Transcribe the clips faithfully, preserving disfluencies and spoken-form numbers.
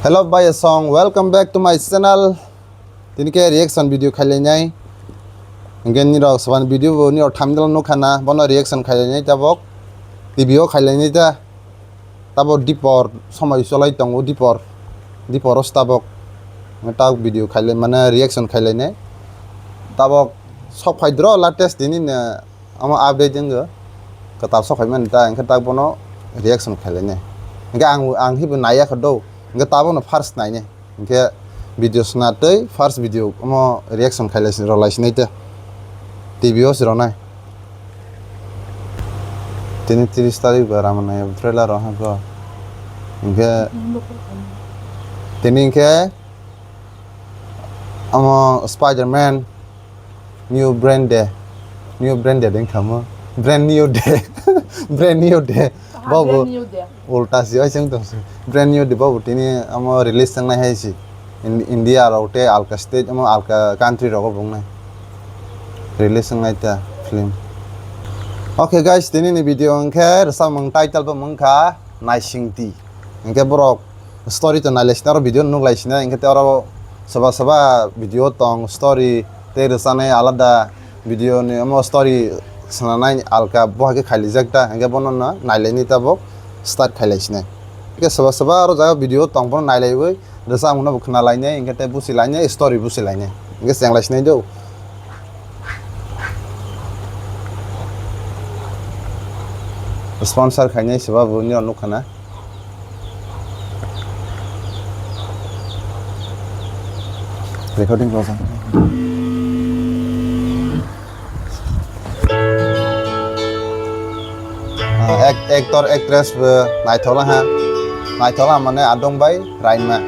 Hello bai song, welcome back to my channel. Tini khe reaction video khailainai. Hingke nirok swbani video bo nirok thumbnail nukha na, bono reaction khailainai tabok. T V o khailainai ta. Tabok dipor somoi cholai tongo dipor. Dipor o tabok. Tabok video khailai mane reaction khailainai. Tabok sok phai dro latest tini ne. Omo update wngkha, kwtal sok phaimani ta, hingkhe tak bono reaction khailai nai. Hingkhe ang, ang hibo naiya kha do, hingkhe ta bono first nainai. Hingkhe video sna tei first video omo reaction khailai si, rwlai sinai ta. T V o si rwnai. Tini tris tarik ba rama nai trailer rok hapkha. Hingkhe tini hingkhe omo Spider-Man. New brand de, new brand de ding kamo, brand new de, brand new de, babu. Brand new de. Ulta si oi seng tong si. Brand new de babu tini amo release tang nai hai si. In-, India rok te alka state amo alka country rok bung nai. Release tang nai ta film. Okay guys, tini ni video hingkhe rwchapmung title bo wngkha Naisingti. Hingkhe borok story to nailai sina, oro video nuk lai sina, hingkhe te oro soba soba video tong story tei rwchapnai alada video ni omo story swnamnai alka bo hai khe khailijak ta, hingkhe bono no nailaini tabok start khailai sinai. Hingkhe soba soba oro jaga video tong bono nailaiwi rwchapmung no bo khna lainai, hingkhe tei buchi lainai, story buchi lainai, hingkhe cheng lai sinai do. Sponsor khainai soba bo nirok nuk khana. Recording close. Ah, act-, actor, actress bo naithok lang ha. Naithok lang mane adong bai raima.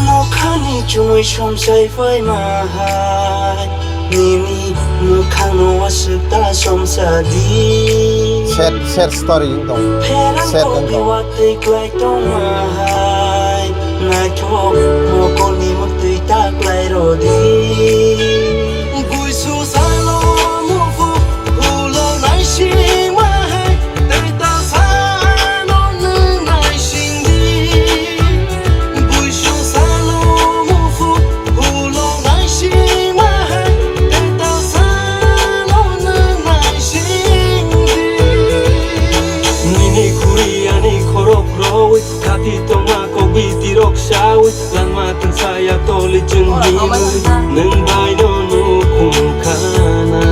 Nokhani chumui somsai phaima hai, nini mwkhangno aswk ta somsa di. Sad, sad story wng tong. Pherang sad wng tong. Watwi klai tongma hai, naithok mokolni muktwi ta klai rw di. Buisu salo muphuk ulo naisingma hai, tei ta sano nwng naising di. Buisu salo muphuk ulo naisingma hai, tei ta sano nwng naising di. Nini khuri ani khorok rowi, khati tongma kok biti rok sawi, langma tungsaya toli chwng hinwi, nwng bai no nukhung khana.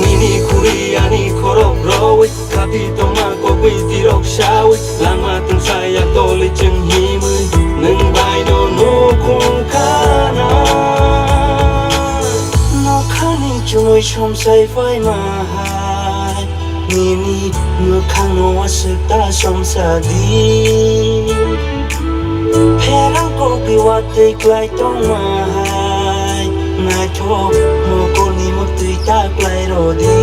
Nini khuri ani khorok rowi, khati tongma kok biti rok sawi, langma tungsaya toli chwng hinwi, nwng bai no nukhung khana. Nokhani chumui somsai phaima hai, nini mwkhangno aswk ta somsa di. Pherang kok watwi klai tongma hai, naithok mokolni muktwi ta klai rw di.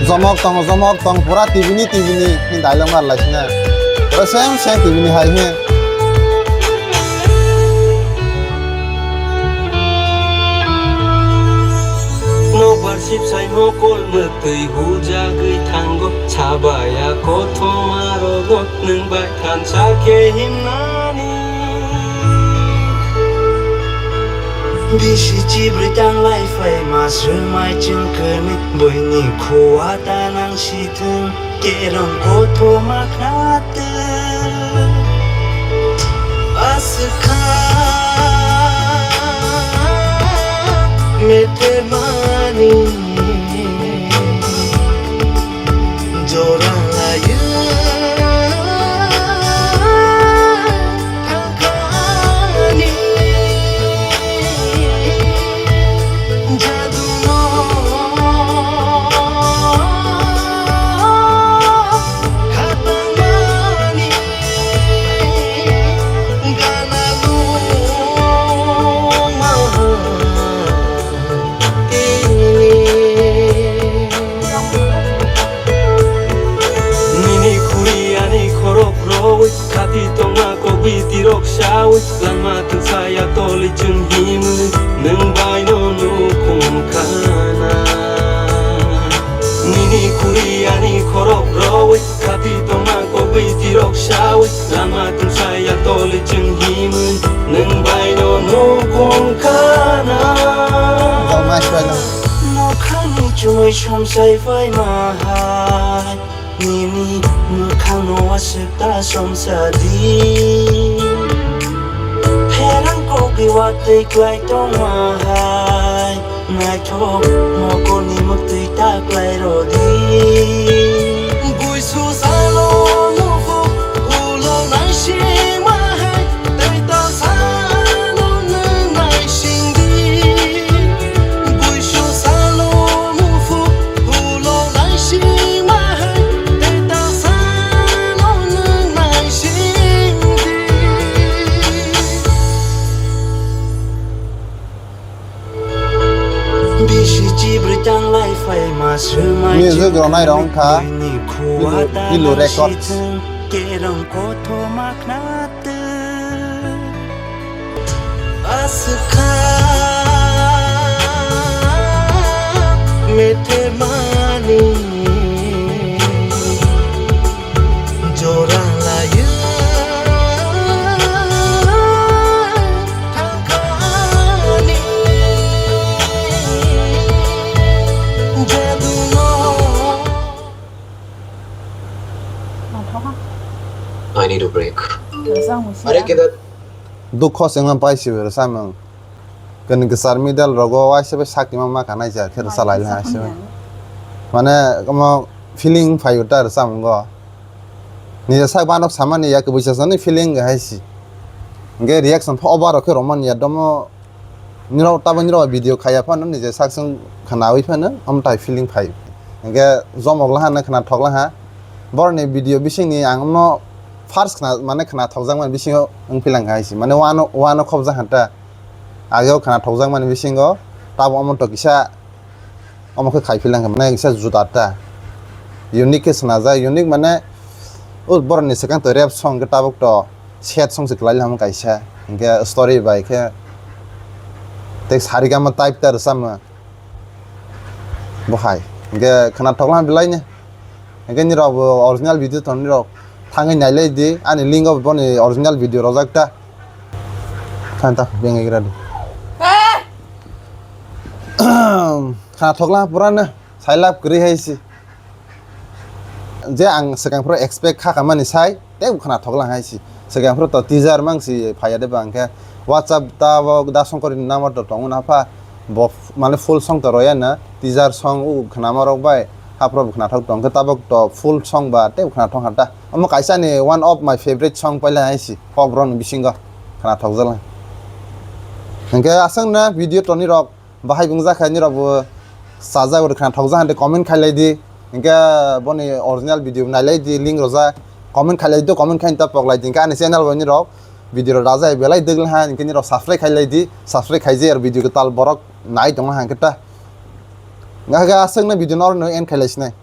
Jomok tong, jomok tong, pura T V ni, T V ni, ni dialogue mar lai sina. Pura same, same T V ni hai he. Nokbar sip sai mokol mwtwi hujagwi thango, sabaya kothoma rogo. Nwng bai thansa khe himnani. Bisi chibrwi tanglai phaima swmai chwng kwnwi, buini khua ta nang si thung, kerong kothoma khnatwng. Aswk kha metemani. Jora laiyo thangkani jaduno khatangmani gana luma. Chwng himwi nwng bai no nukhung khana. Nini khuri ani khorok rwi khati tongma kogwi tirok sawi lama tungsaya toli chwng himwi nwng bai no nukhung khana. Tongma swino. Nokhani chumui somsai phai ma hai. Nini mwkhangno aswk ta somsa di. Pherang kogwi watwi klai tongma hai. Naithok nokorni mwktwi ta klai rw di. Buisu salo nukho ulo naisingma hai. Tei ta salo nwng naising di. Buisu salo nukho ulo naisingma hai, tei ta sano nwng naising di. Bisi chibrwi tanglai phai ma swmai. Music rwnai rok wngkha Pilu, Pilu Records. Kerong kothoma khna. Aswk kha methemani jora laiwi thangkhani jaduno. I need a break. Are kida. Dukho se wngma pai se rwchapmung. Kani kwchar middle rogo waisa bai sakima ma kanai ja khe rwcha lai ha se. Mane omo feeling phai ta rwchapmungo. Nija sak banok samani ya kwbui chasani feeling hai si. Hingke reaction pha over khe romani ya domo. Nirok tabuk nirok video khaiya phano nije sak sung khwnawi phano amtai feeling phai. Hingke jomok laha na khwnathok laha. Borokni video bisingni ang amno first khwna mane khwnathokjakmani bisingo wngphi langkha hai se. Mane wano wano khobjak kha ta. Ageo khwnathokjakmani bisingo tabuk omo to kisa Omo khe khai philangkha, mane kisa juda ta. Unique khe swnajak, unique mane o borokni swkang to rap song khe tabuk to sad song se kwlai lama kaisa. Hinkhe story bai khe tei sarigama type ta rwchapma bo hai. Hinkhe khwnathok lama belai ni. Hinkhe nirok bo original video tong nirok thangwi nailai di. Ani link o boni original video rojak ta. Khan ta bengaigra di. Khwnathok la pura na sailap kwrwi hai si. Je ang swkang phuru expect kha kamani sai, tei khwnathok lang hai si. Swkang phuru to teaser mang si phaiya de bang khe. WhatsApp ta bo da songkori number to tongo na pha. Bo f-, mane full song to roya na, teaser song u khwnama rok bai. Haphuru bo khwnathok tong khe tabuk to full song ba tei khwnathok ha ta. Omo kaisa ni one of my favorite song paila hai si. Pop rok ni bisingo khwnathok jala. Hinkhe aswk na video toni rok Bahai wngjak kha, nirok bo chajak, oro khwnathokjak hwn de comment khailai di. Hinkhe boni original video nailai di, link rojak, comment khailai di, comment khaina ta poklai di. Hinkhe ani channel bo nirok video rok rajai belai dwgla ha, hinkhe nirok subscribe khailai di, subscribe khaijak aro video kwtal borok nai tongma hinkhe ta. Hinkhe aswkno video no oro no end khailai sinai.